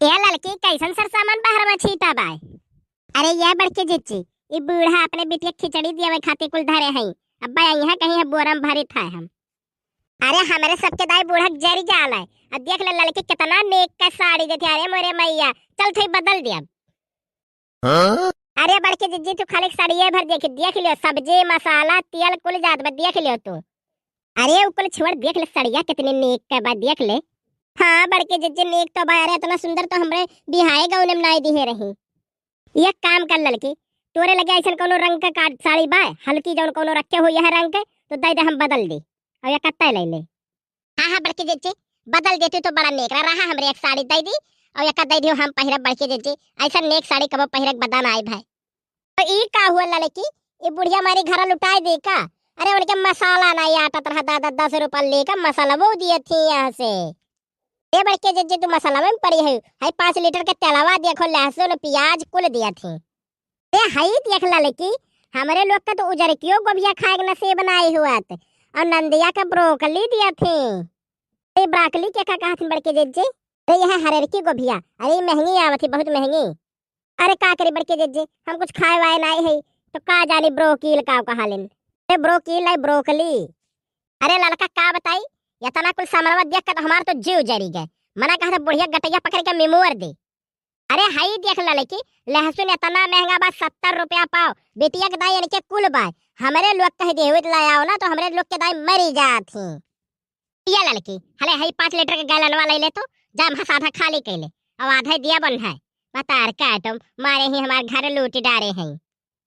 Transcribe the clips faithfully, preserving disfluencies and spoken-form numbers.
ए ललकी, कैसन सरसामान बहरवा छीटा बाय? अरे ये बड़की जिज्जी, ई बूढ़ा अपने बिटिया खिचड़ी दियावे खातिर कुल धरे हई। अब्बा यहाँ कहीं है बोरम भरित है हम। अरे हमरे सबके दाई बूढ़ा जरी जाल है। अब देख ले ललकी कितना नेक का साड़ी देती है। अरे मोरे मैया, चल थई बदल दिया। हाँ? अरे बड़की जिज्जी, तू खाली साड़िये भर देखी, देख लियो, सब्जी, मसाला, तेल कुल जात बा, देख लियो तू। अरे उ कुल छोड़, देख ले साड़िया कितनी नेक का बा, देख ले। हाँ बड़की जिज्जी, नेक तो बा। अरे इतना सुंदर तो हमरे बिहाए गौने में नाई दिहे रही। एक काम कर ललकी, तोरे लगे ऐसन कौनो रंग का का साड़ी बा, हल्की जौन कौनो रखे हो यह रंग के, तो दे दे, हम बदल दी। और ये कत्ता ले ले। हाँ, हाँ, बड़की जिज्जी, बदल देती तो बड़ा नेक रहा। रहा, हमरे एक साड़ी दे दी और एक दे दियो, हम पहिरब बड़की जिज्जी। ऐसा नेक साड़ी कबो पहिरक बदन आए भाई। तो ई का हुआ ललकी, ई बुढ़िया मारी घर लुटाए दे का? अरे उनके मसाला ना आटत रहा दादा, दस रुपया लेकर मसाला वो दिए थी यहाँ से। ए बड़की जिज्जी, तू मसाला में पड़ी है, है पाँच लीटर के तेलवा देखो, लहसुन प्याज कुल दिया थी। ए हई देख ललकी, हमरे लोग का तो उजरकियो गोभिया खाए के नसीब नाई हुअत, और नंदिया के ब्रोकली दिया थी। ए ब्रोकली के का कहत बड़की जिज्जी? अरे यह हरेरकी गोभिया, अरे महंगी आवत ही, बहुत महंगी। अरे का करी बड़की जिज्जी, हम कुछ खाए वाए नाई है, तो का जानी ब्रोकील का कहालिन। अरे ब्रोकील नाई, ब्रोकली। अरे ललका का बताई, इतना कुल सामानवा देख के तो हमार तो जीव जरी गए। मना कहत बुढ़िया गटैया पकड़ के मिमोर दे। अरे हई देख ललकी, लहसुन इतना महंगा बा, सत्तर रुपया पाव। बिटिया के दाई इनके कुल बा। हमरे लोग कह दे हुई ला आओ ना, तो हमरे लोग के दाई मरी जात ही। ये ललकी, हले हई पाँच लीटर के गैलनवा ले ले तो, जा हम हस आधा खाली कैले, अब आधा दिया बन है। बतार काटम, मारे ही हमार घर लूट डारे हैं।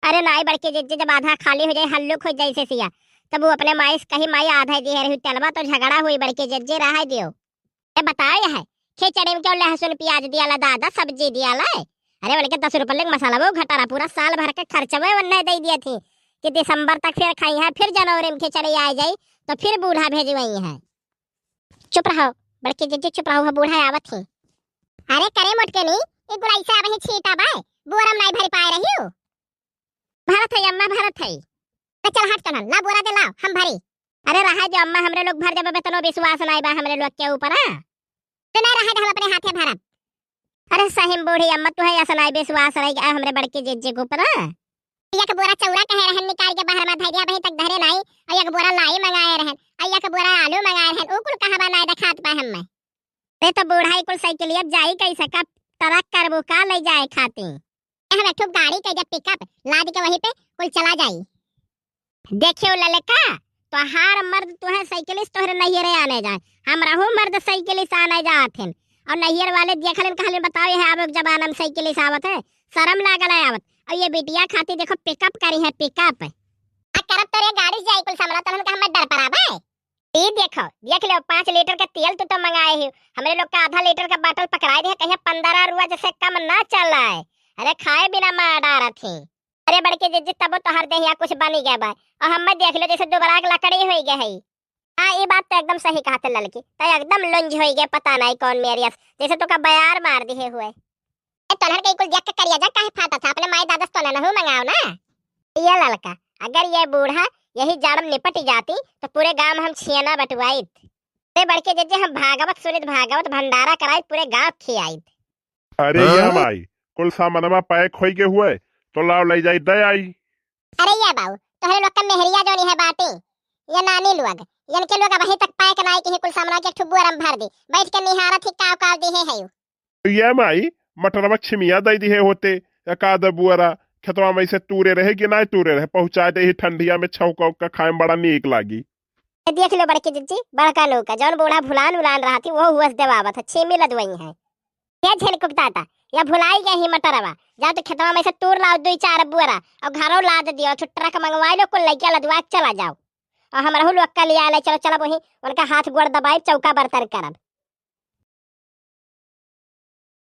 अरे नाई बड़की जिज्जी, जब आधा खाली हो जाए, हल्लुक हो जाए से सिया, तब वो अपने माई से कही, "माई, आधा दिहे रही तेलवा, तो झगड़ा हुई बड़की जिज्जी, रहा दियो।" ए बताओ यह, खिचड़ी में क्यों लहसुन प्याज दियाला दादा, सब्जी दियाला? अरे उनके दस रुपये लेके मसाला वो घटारा, पूरा साल भर के खर्चवे वन्ने दे दिए थी कि दिसंबर तक फिर खाई है, फिर जनवरी में खिचड़ी आ जाई तो फिर बूढ़ा भेजवाई है। चुप रहो बड़की जिज्जी, चुप रहो, बूढ़ा आवत ही। अरे करे मोटके नी, ई गुड़ाई से अब ही छीटा बाय, बोरम नाई भरी पाए रही हो। भरत है अम्मा, भरत है। तो चल हट चलन, ला बोरा दे लाओ, हम भरी। अरे रहा दे अम्मा, हमरे लोग भर देबे, तनो विश्वास नाई बा हमरे लोग के ऊपर, हाँ? तो नहीं रहा दे, हम अपने हाथे भरब। अरे सही में बूढ़ी अम्मा, तू है ऐसा नाई विश्वास रही गया हमरे बड़की जिज्जी के ऊपर, हाँ? एक बोरा चौरा कहे रहन निकाल के बाहर में धरिया, अभी तक धरे नाई, और एक बोरा लाई मंगाए रहन, और एक बोरा आलू मंगाए रहन, उ कुल कहाँ बा नाई देखात बा हमें। ते तो बूढ़ा ई कुल साइकिलिया जाई कैसे, कब ट्रक करबो का ले जाए खातिर? हम एक ठो गाड़ी के जब पिकअप लाद के वहीं पे कुल चला जाई। देखियो ललका, तोहार मर्द तुहे साइकिल से तोहरे नैहरे आने जाए, हमरहू मर्द साइकिल से आने जात हन। और नैहर वाले देखलन कहलन, "बताओ, यह अब जमाना में साइकिल से आवत है, शर्म लागल है आवत।" और ये बिटिया खातिर देखो पिकअप करी है, पिकअप। आ करब तोरे गाड़ी से जाई कुल सामना, तहन का हमें डर पराबे? ई देखो, देख लो, पाँच लीटर का तेल तू तो मंगाए ही, हमरे लोग का आधा लीटर का बाटल पकड़ाए दे, कहिया पन्द्रह रुआ जैसे कम ना चलाए। अरे खाए बिना मार डारत ही। अरे बड़की जिज्जी, तबो तोहर देहिया कुछ बनी गए बा, और हमें देख लो जैसे दुबरा के लकड़ी होई गए है। हाँ, ई बात तो एकदम सही कहत ललकी, तो एकदम लुंज होई गए, पता नहीं कौन मेरियस, जैसे तो का बयार मार दिए हुए। ए, तोहर के कुल देख के करिया जा काहे फाटा था? अपने माई दादा से तो ना नहु मंगाओ ना। ये ललका, अगर ये बूढ़ा यही जाड़ में निपट जाती, तो पूरे गांव में हम छियाना बटवाइत। अरे बड़के जिज्जी, हम भागवत सुनित, भागवत भंडारा कराइत, पूरे गांव खियाइत। अरे हाँ? या माई, कुल सामानमा पैक होई के हुए, तो लाओ ले जाई दे आई। अरे या बाऊ, तोहरे लोग का मेहरिया जोनी है बाटी, ये नानी लोग, इनके लोग अबही तक पैक नाई की कुल सामना के एक ठो बोरम भर दी, बैठ के निहारत ही काव काव दिहे है यू। ये माई, मटरवा छिमिया दे दिहे होते, एक आध बुअरा खेतवा में से तूरे रहे कि नाई तूरे रहे, पहुँचा दे ही ठंडिया में छौंक उक के खाए में बड़ा नीक लागी। ए, देख लो बड़की जिज्जी, बड़का नौका, जौन बूढ़ा भुलान उलान रहा थी, वो हुआ से देवावत है, छिमी लदवई है। ये झेलकुप दादा, या भुलाई गए ही मटरवा, जा तो खेतवा में से तूर लाओ दुई चार बुअरा, और घरों लाद दियो, और ट्रक मंगवाई लो, कुल लइका लदवा के चला जाओ। और हमरहू लोग का लिया ले चलो, चलो वही उनका हाथ गोड़ दबाई, चौका बर्तन करब।